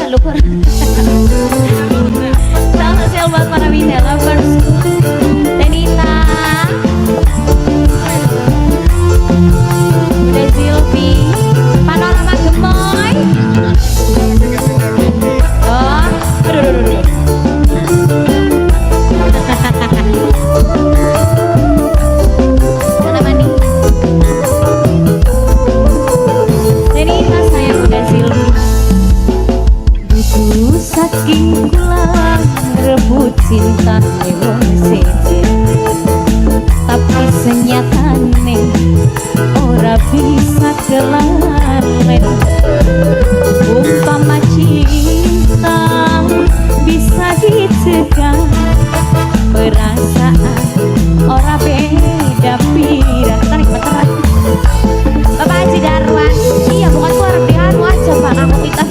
Lupa. Salam spesial buat para Winda lovers. Denita, Bunda Silvi, Panorama Gemoy. Oh, aduh, aduh, aduh. Mana mani? Denita sayang Bunda Silvi. Dudu saking kula rebut cintane wong siji, tapi senyatane ora bisa kelalen. Umpama cinta bisa dicegah, perasaan ora beda pirang. Tarik bentar. Bapak Haji Darwan, iya bukan suara dianu aja Pak, aku kita.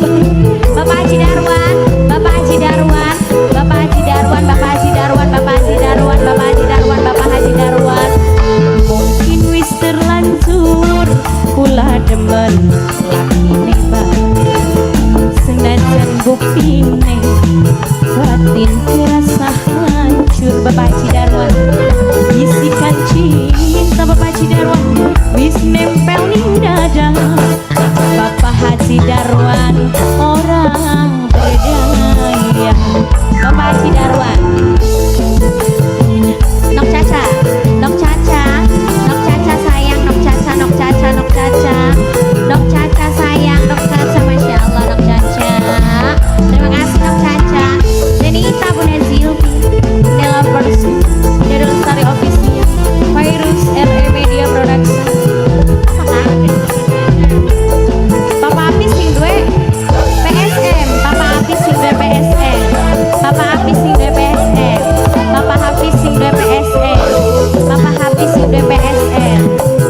Bapak Haji Darwan, Bapak Haji Darwan, Bapak Haji Darwan, Bapak Haji Darwan, Bapak Haji Darwan, Bapak Haji Darwan, Bapak Haji Darwan. Mungkin wis terlanjur kula demen lakine batur, senajan buktine batin kerasa hancur. Bapak Haji Darwan, bisikan cinta Bapak Haji Darwan wis nempel ning dada. Bapak Haji Darwan orang berdaya. Bapak Haji Darwan, Nok Caca, Nok Caca, Nok Caca sayang, Nok Caca, Nok Caca, Nok Caca, Nok Caca sayang, Nok Caca, Masya Allah, Nok Caca. Terima kasih Nok Caca. Denita, Bunda Zilvi, Nella Lovers, Bunda Lestari Official, Virus RE Media Production. Papa Apis sing duwe PSM, Papa Apis sing duwe PSM, Papa Apis sing duwe PSM, Papa Hafiz sing duwe PSM, Papa Hafiz sing duwe PSM,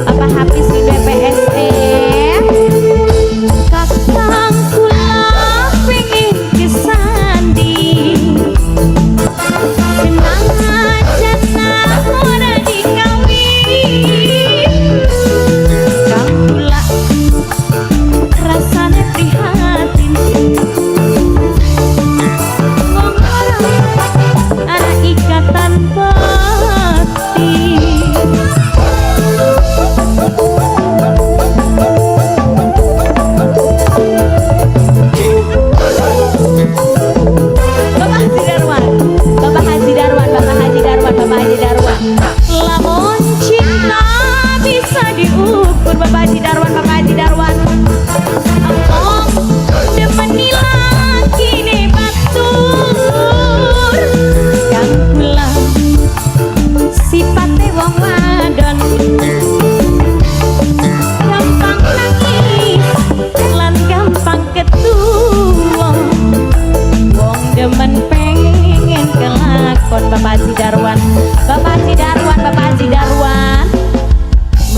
Papa Hafiz sing duwe PSM. Kakang kula pengin kesanding, senajan ora dikawin. Kang kula rasane prihatin, wong ora ana ikatan batin. Bapak Haji Darwan, Bapak Haji Darwan, Bapak Haji Darwan, Bapak Haji Darwan. Lamun cinta bisa diukur, Bapak Haji Darwan, Bapak Haji Darwan. Emong demen lakine batur, kang kula sipate wong wadon gampang nangis lan gampang ketuwa. Wong demen pengen kelakon. Bapak Haji Darwan, Bapak Haji Darwan, Bapak Haji Darwan.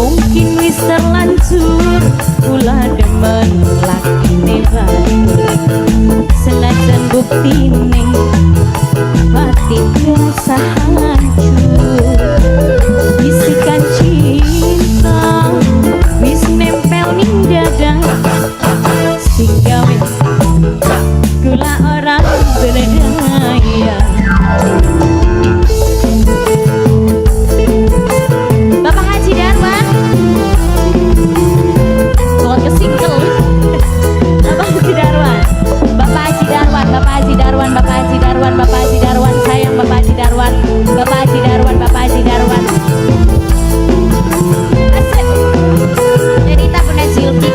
Mungkin wis terlanjur kula demen lakine batur, senajan buktine batin kerasa hancur. Bisikan cinta wis nempel ning dada, sing gawe kula ora berdaya. Bapak Haji Darwan, bukan kesingkel. Bapak Haji Darwan, Bapak Haji Darwan, Bapak Haji Darwan, Bapak Haji Darwan, Bapak Haji Darwan, sayang Bapak Haji Darwan, Bapak Haji Darwan, Bapak Haji Darwan. Asik. Denita Bunda Zilki.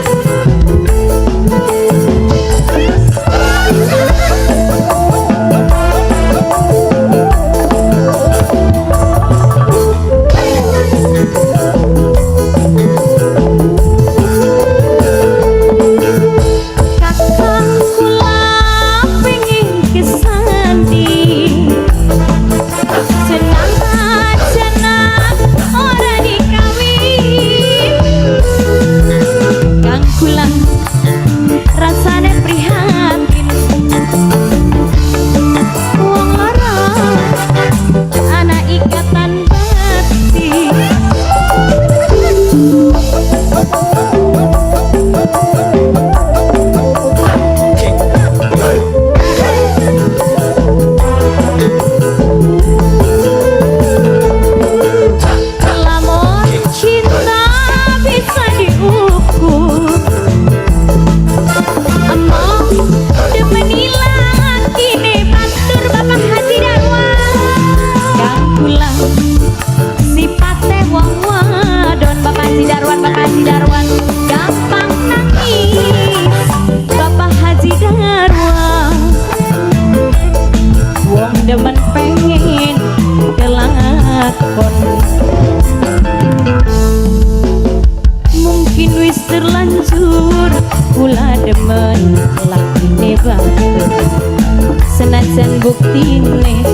Senajan buktine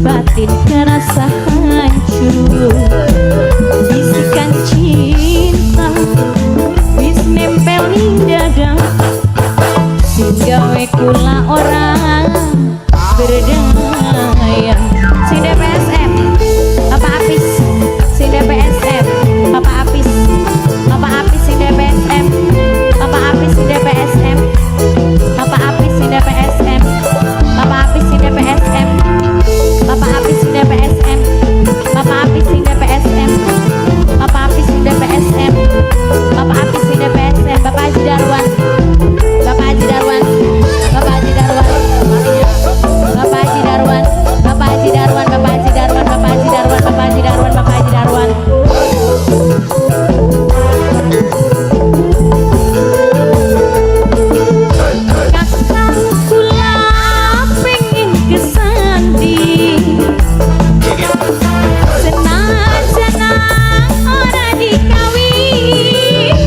batin kerasa hancur. Bisikan cinta wis nempel ning dada, sing gawe kula ora berdaya. Sing DPSM Bapak Apis, sing DPSM Bapak Apis, Bapak Apis sing DPSM, Bapak Apis sing DPSM, Bapak Apis sing DPSM, Bapak Apis sing DPSM, Bapak Apis sing DPSM, Bapak Apis sing DPSM, Bapak Apis sing DPSM, Bapak Apis sing DPSM, Bapak Haji Darwan, Bapak Haji Darwan, Bapak Haji Darwan, Bapak Haji Darwan, Bapak Haji Darwan, Bapak Haji Darwan, Bapak Haji Darwan, Bapak Haji Darwan, Bapak Haji Darwan. Kakang kula pengen kesandi, senajan ora dikawin.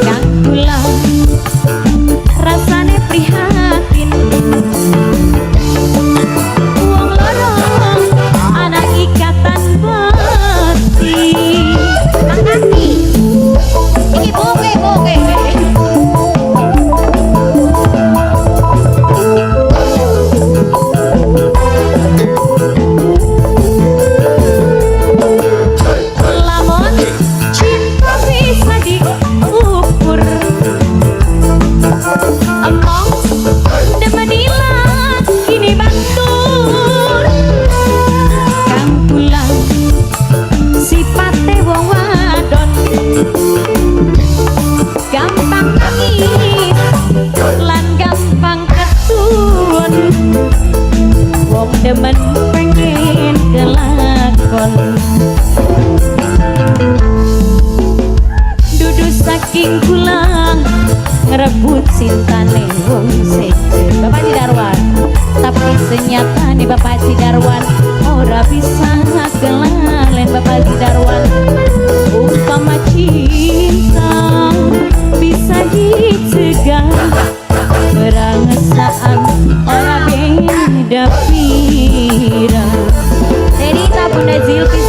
Kang kula rasane prihatin, wong loro ana ikatan batin. Kang Aki iki buke buke. Lamun cinta bisa diukur, emong demenilah kini batur. Kang kula sipate wong wadon gampang nangis lan gampang kesuwun, wong demen pengen kelakon. Dudu saking kula ngerebut cintane wong sejen Bapak Haji Darwan, tapi senyatane Bapak Haji Darwan ora bisa kelalen. Bapak Haji Darwan, umpama cinta bisa dicegah, perasaan ora beda pira. Denita Bunda Zilfi.